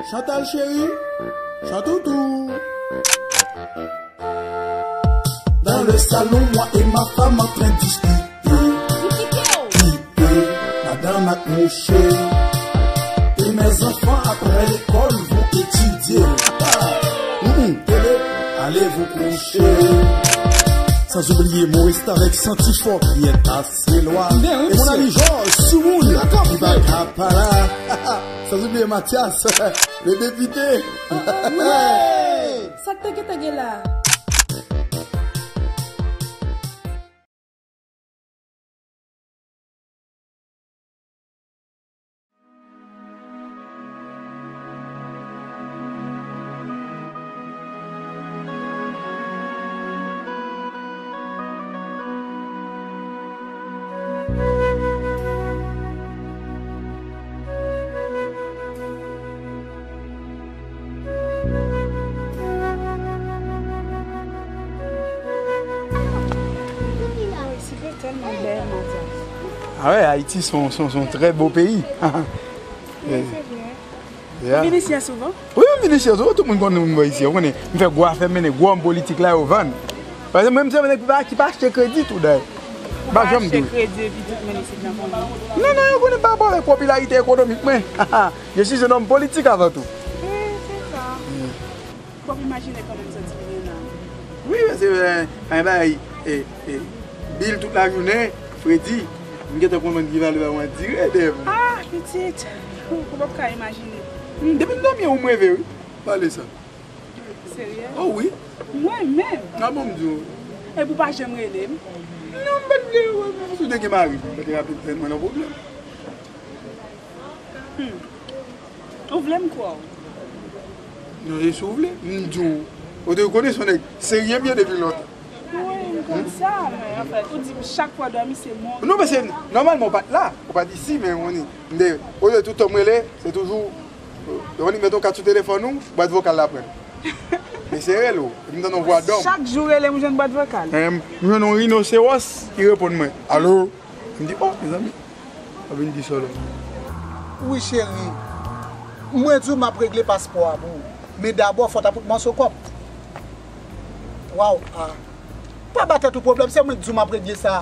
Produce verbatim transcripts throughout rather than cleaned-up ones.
Chantal chérie, Chantoutou. Dans le salon, moi et ma femme en train de discuter. Qui peut, madame accoucher. Et mes enfants après l'école vont étudier. Hum, télé, allez vous coucher. Sans oublier Maurice avec Santifort qui est assez loin. Et mon ami Georges Soumoun qui va Kapala. Sans oublier Mathias, le député. Sa k te gentan gen la? Ayiti tèlman bèl, Matyas. Ah ouais, Ayiti se yon, se yon, se yon trè bo peyi. Wi, se vre. Yeah. Ou vin isi a souvan? Wi, m vin isi a souvan. Tout moun konnen m isi a. Ou konnen, m fè gwo afè, m mennen gwo òm politik la, yo vann. Paske mwen, m se yon nèg ki pa, ki pa achte kredi tou, dayè. Ou pa achte kredi epi tout moun isit nan konnen. Non, non, yo konnen pa rapò avèk popilarite ekonomik mwen. Je suis un homme politique avant tout. Wi, se sa. Wi. W ap imajine kòman m santi m gen la. Wi, paske, eh, anyen bagay, eh, eh, bil tout lajounen, fredi, m gentan konprann ki valè pa mwen dire dèyè m. Ah, pitit, ou, ou p ap ka imajine. Hmm, depi m dòmi, ou m reve, wi. Pale sa. Serye? Oh, wi. Mwen menm? Ah bon, m di w. Epi w pa janm rele m? Non, m pa t vle wè w menm. Si w te gen mari, m pa t ap mete mwen nan pwoblèm. Hmm. Ou vle m kwè w? Non, e si w vle, m di w. Ou te konnen se yon nèg serye m ye depi lontan. Wi, m konn sa, men anfèt, ou di m chak fwa w dòmi se mwen. Non, men se nòmalman ou pa t la, ou pa t isi, men ou konnen, m te, olye tout tan m rele, se toujou, ou konnen, met yon kat sou telefòn ou, bwat vokal la pran. Men se rele w, m tande yon vwa dòm. Chak jou rele m, jwenn bwat vokal. M jwenn yon rinosewòs ki reponn mwen. Alo? M di, oh, mezanmi. Ap vin di sa la. Wi, cheri. Mwen di w m ap regle paspò a pou ou. Men dabò, fò w ta pote m yon sou kòb. Waw, a. Pa ba tèt ou pwoblèm, se mwen k di w m ap regle sa.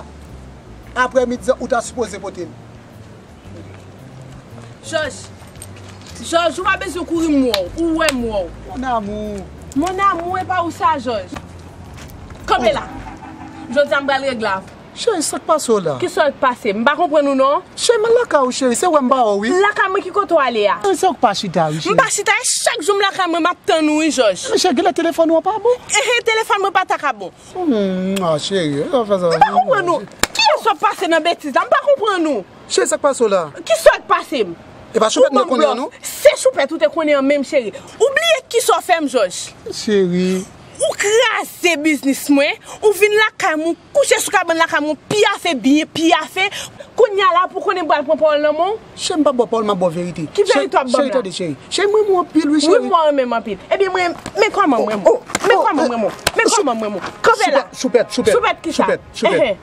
Aprè midi an, ou ta sipoze pote l. Jòj. Jòj, ou pa bezwen kouri m wè w. Ou wè m wè w. Mon amour. Mon amour, e pa ou sa, Jòj. Kanpe la. Jodi a, m pral regle avè w. Cheri, sa k pase w la? Kisa k pase? M pa konprann ou non. Cheri, m al lakay ou, cheri, se wè m pa wè w, wi. Lakay mwen ki kote w ale a? Cheri, se w k pa chita, wi, cheri. M pa chita, e chak jou m lakay mwen, m ap tann ou, wi, Jòj. Men cheri, genlè telefòn ou an pa bon. Enhen, telefòn mwen pa ta ka bon. Hmm, ah, cheri, e pa fè sa. M pa konprann ou. Kiyès w ap pase nan betiz la? M pa konprann ou. Cheri, sa k pase w la? Kisa k pase m? E pa choupèt mwen konnen an, non? Se choupèt ou te konnen an menm, cheri. Ou bliye kisa w fè m, Jòj. Cheri. Ou kraze biznis mwen, ou vin lakay mwen, ou kouche sou kabann lakay mwen, w piyafe byen piyafe. Kounye a la pou konnen m pral pran pawòl nan men w. Cheri, m p ap ba w pawòl, m ap ba w verite. Ki verite w ap ban m la? Cheri, tande, cheri. Cheri, m renmen w anpil, wi, cheri. Wi, mwen renmen w anpil. Ebyen, mwen, men kòman m renmen w? Men kòman m renmen w? Men kòman m renmen w? Men kòman m renmen w? Kanpe la. Choupèt, choupèt, choupèt. Choupèt kisa? Enhen.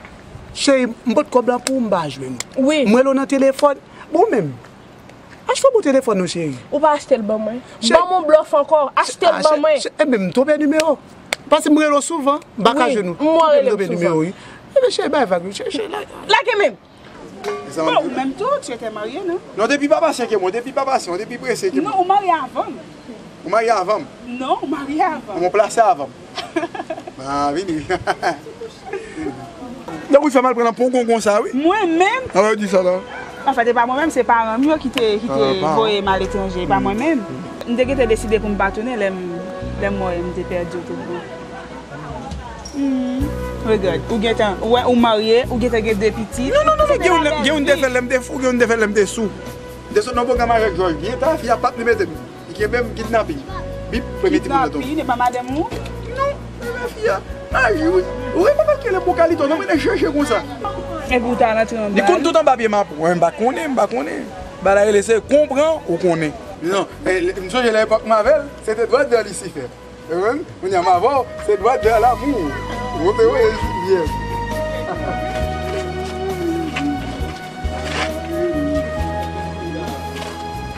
Cheri, m pot kòb la pou ou, m pa jwenn ou. Wi. M rele w nan telefòn. Bon, menm. Achte yon bon telefòn non, cheri. Ou pa achte l ban mwen. Ban m yon blòf ankò. Achte l ban mwen. Ebyen, m twonpe nimewo. Paske m rele w souvan, m pa ka jwenn ou. Wi, m twonpe nimewo, wi. Ebyen, cheri, bay vag, wi, cheri, cheri, la. Lage men m. Bon, ou menm tou, tu étais marié, non? Non, depi pa pasyante ke mwen, depi pa pasyante, depi prese ke mwen. Non, ou marye avan m. Ou marye avan m? Non, ou marye avan m. Ou plase avan m. Ah, vini. Donk, ou fè m al pran nan pongongon sa, wi. Mwen menm? Alò, di sa la. Anfèt, e pa mwen menm, se paran m yo ki te, ki te voye m aletranje, e pa mwen menm. M te gentan deside pou m pa tounen lè m, lè m wè m te pèdi w tout bon. Hmm. Regad, ou gentan, ou wè, ou marye, ou gentan gen de pitit. Non, non, non, non, gen youn, gen youn te fèt lè m te fou, gen youn te fèt lè m te sou. M te sot nan pwogram avèk Jòj byen ta, fi a pa t vle mete m. Li kenbe m, kidnape. Bip, premye timoun nan tonbe. Kidnape, e pa madanm ou? Non, men fi a. Maji, wi. Ou wè, papa, kele pou kalito, non, men nèg chèche konsa. Epi ou ta rantre anba. Li konn tout anba pye m ap, wi, m pa konnen, m pa konnen. Bagay la rele se konpran ou konnen. Non, e, m sonje lè epòk m avè l, se te dwat vè Lisifè. Ou konprann? Kounye a m avè w, se dwat vè lamou. Romeo et Juliette.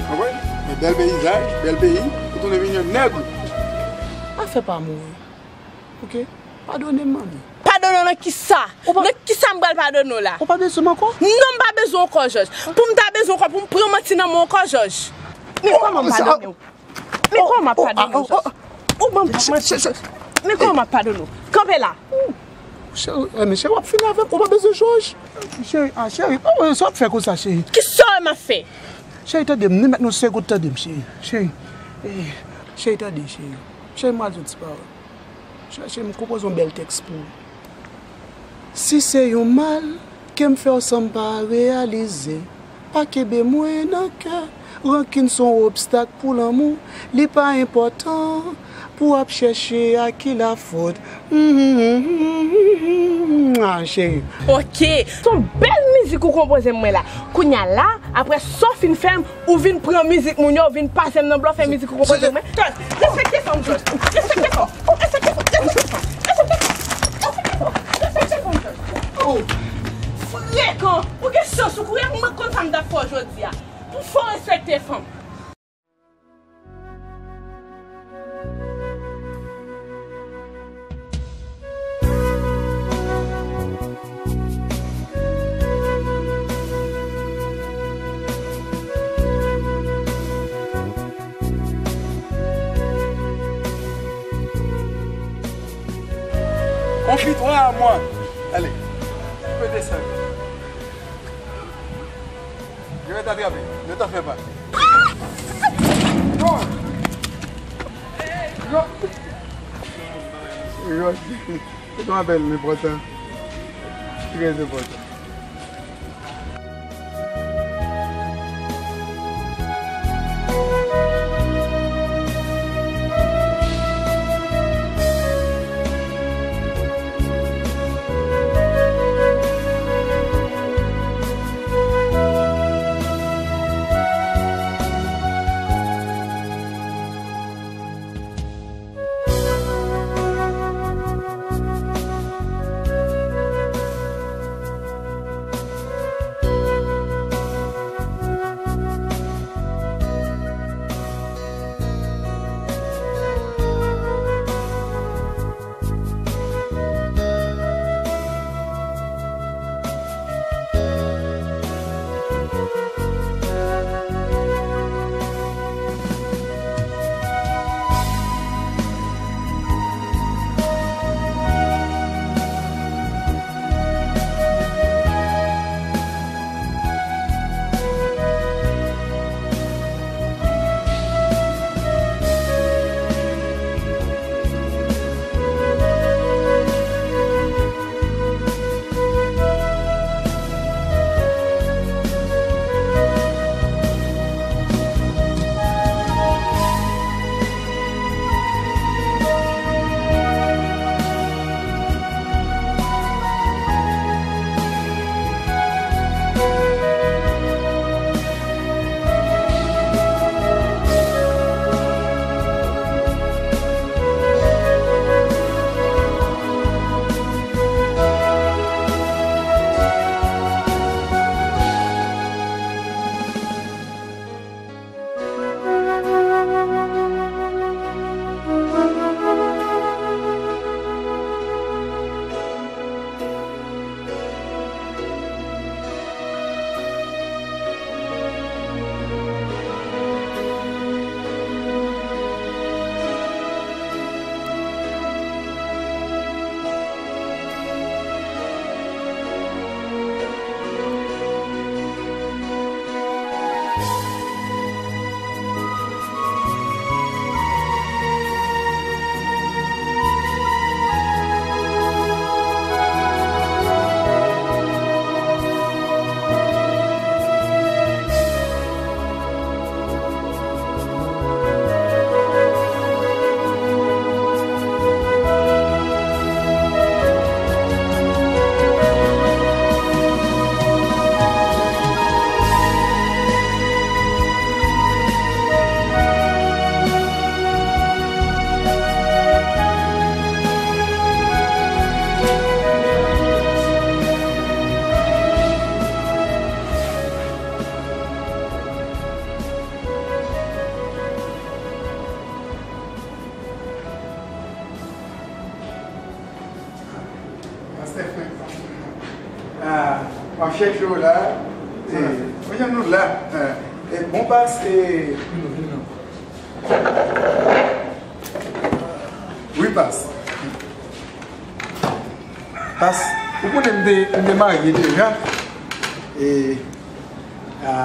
Ou konprann? Men Bèl peyizaj, bèl peyi, ou tounen vin yon nèg. Afè pa mouri. Oke? Padone m, manmi. Padone w nan kisa? Ou pa... Nan kisa m pral padone w la? Ou pa bezwen m ankò? Non, m pa bezwen w ankò, Jòj. Pou m ta bezwen w ankò, pou m pran manti nan men w ankò, Jòj. Men kòman m padone w? Men kòman m ap padone w, Jòj? Ou ban m manti, Jòj. Men kòman m ap padone w? Kanpe la. Cheri, eh, men cheri, w ap fini avè m. Ou pa bezwen Jòj. Cheri, ah, cheri, oh, sa w ap fè konsa, cheri? Kisa w wè m ap fè? Cheri, tande m, ni mèt nou segonn, tande m, cheri. Cheri, eh, cheri, tande, cheri. Cheri, m al di yon ti pawòl. Chèche m konpoze yon bèl tèks pou ou. Si se yon mal ke m fè w san m pa reyalize, pa kenbe mwen nan kè. Rankin se yon obstak pou lanmou, li pa enpòtan pou w ap chèche a ki lafòt. Ah, cheri. Oke, se yon bèl mizik ou konpoze m mwen la. Kounya la, apre sa w fin fè m, ou vin pran mizik moun yo, ou vin pase m nan blòf, fè mizik ou konpoze mwen. Jòj, respekte fanm, Jòj. Respekte fanm. Respekte fanm. Respekte fanm. Respekte fanm, Jòj. Oh, frekan. Ou gen sans ou kouri, mwen konn sa m t ap fè w jodi a. Pou fò respekte fanm. Konfitwa a mwen. Ale, ou pe desann. Yo mèt atrape. Yo ta fè pa. Non! Non! Yo, se yon apèl enpòtan. Trè enpòtan. Kèk jou la, e, mwen, jan nou la, e, e, bon pas, e, wi, pas. Pas, ou konnen m te, m te marye deja, e, a,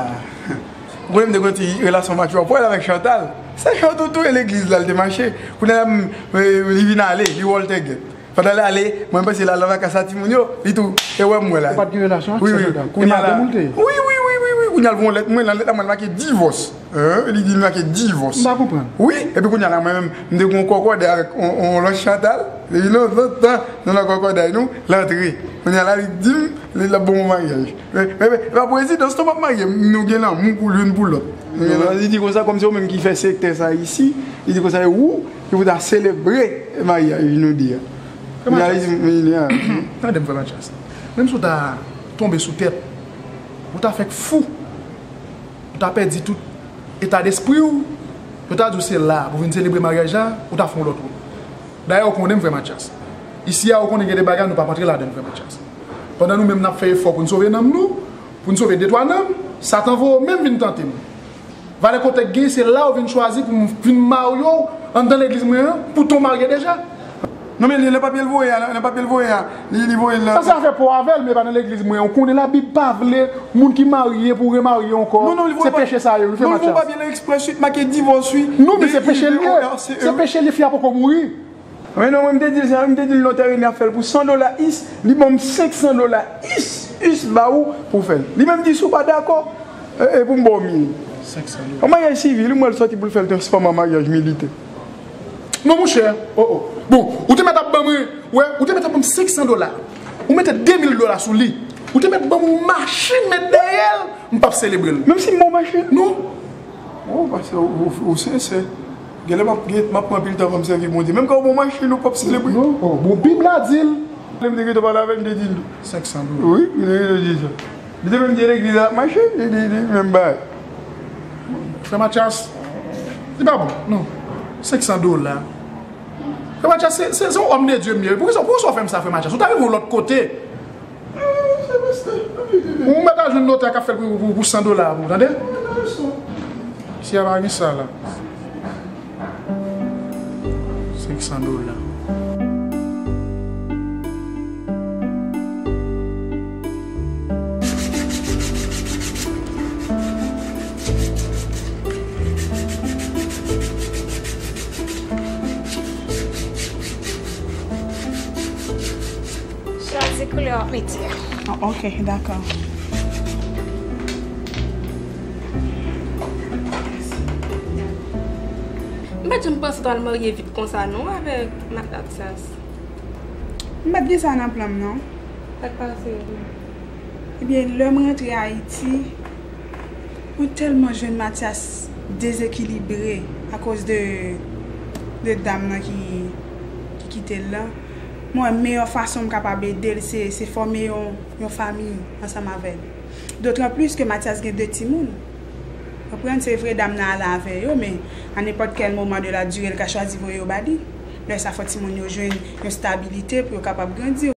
ou konnen m te gen yon ti relasyon matchwapwèl avèk Chantal. Se Chantal tou e legliz la, l te mache. Kounye a, m, e, li vin ale, li wè l te gen. Pandan l ale, mwen panse l al nan vakans a timoun yo, li tou, e wè m wè la. Ou pa t gen relasyon ak Wi, wi, Chantal? E kounye a la, madanm ou l te ye? Wi, wi, wi, wi, wi, kounye a l voye yon lèt mwen, nan lèt la mwen make divòs. Hein, li di l make divòs. M pa konprann. Wi, epi kounye a la, mwen menm, m te gen yon kòkòday avèk yon, yon lòt Chantal, depi lontan, nou nan kòkòday nou, l antre. Kounye a la, li di m, li l ap ban mwen maryaj. Men, men, men, e pa prezidans non m ap marye, nou gen lanmou pou youn pou lòt. Li di konsa, kòmsi ou menm ki fè sektè sa isi, li di konsa, e ou, ki pou ta selebre maryaj nou de a. Frè Mathias. Tande m, frè Mathias. Menm si w ta tonbe sou tèt, ou ta fèk fou, ou ta pèdi tout eta despri w, yo ta di w se la pou vin selebre maryaj la, ou ta fè yon lòt wout. Dayè, ou konnen m, frè Mathias. Isi a, ou konnen gen de bagay nou p ap antre ladan l, frè Mathias. Pandan nou menm n ap fè efò pou n sove nanm nou, pou n sove de twa nanm, Satan voye w menm vin tante m. Valè kote k gen, se la ou vin chwazi pou m vin marye w anndan legliz mwen an, poutan w marye deja. Non, men li, nan papye l voye a, nan papye l voye a, li, li voye l nan. Sa se afè pa w avè l, men pa nan legliz mwen an. Ou konnen Labib pa vle moun ki marye pou remarye ankò. Non, non, li voye. Se pa- peche sa ye, wi, frè Mathias. Non, li voye papye nan Express, wi, make divòs, wi. Non, men se peche l ye. Se peche li, fi a poko mouri. Men non, mwen, m te di l sa, m te di l non, Terry ap fè l pou san dola is, li ban m senk san dola is, is ba ou pou fè l. Li menm di si w pa dakò, e, e pou m ba w mil. Senk san dola. An maryaj sivil, wi, mwen, l sòti pou l fè l transfòme an maryaj militè. Non, monchè, o, o. Bon, ou te mèt ap ban mwen, wè, ou te mèt ap ban m senk san dola. Ou mete de mil dola sou li. Ou te mèt ban m yon machin, mete dèyè l. M p ap selebre l. Menm si m ba w machin? Non. Oh, pastè, ou, ou, ou sensè. Genlè m ap, gen, m ap pran anpil tan pou m sèvi Bondye. Menm kan w ba w machin, ou p ap selebre. Non, oh, bon, Bib la di l. Lè m te gentan pale avè l, m te di l. Senk san dola. Wi, m te gentan di sa. Li te menm di legliz la ap mache, li, li, li, menm bagay. Frè Mathias, li pa bon, non. Senk san dola. Frè Mathias, se, se, se yon òm de Dye m ye. Poukisa, poukisa w fè m sa, frè Mathias? Ou ta rive yon lòt kote. Ou mèt al jwenn notè k ap fè l pou, pou, pou san dola pou ou, tande? Isi a pa gen sa la. Senk san dola. Chwazi koulè w ap mete a. Ah, ok, dakò. M pa t janm panse w t al marye vit konsa non avèk Mathias. M pa t gen sa nan plan m non. Sa k pase? Ebyen, lè m rantre Ayiti, mwen tèlman jwenn Mathias dezekilibre akoz de, de dam nan ki, ki kite l lan. Mwen wè meyè fason m kapab ede l, se, se fòme yon, yon fanmi ansanm avè l. Dotranplis ke Mathias gen de timoun. Konprann, se vre dam nan ale avè yo, men a nenpòt kèl moman de la dire, l ka chwazi voye yo ba li. Lè sa fò timoun yo jwenn yon stabilite pou yo kapab grandi.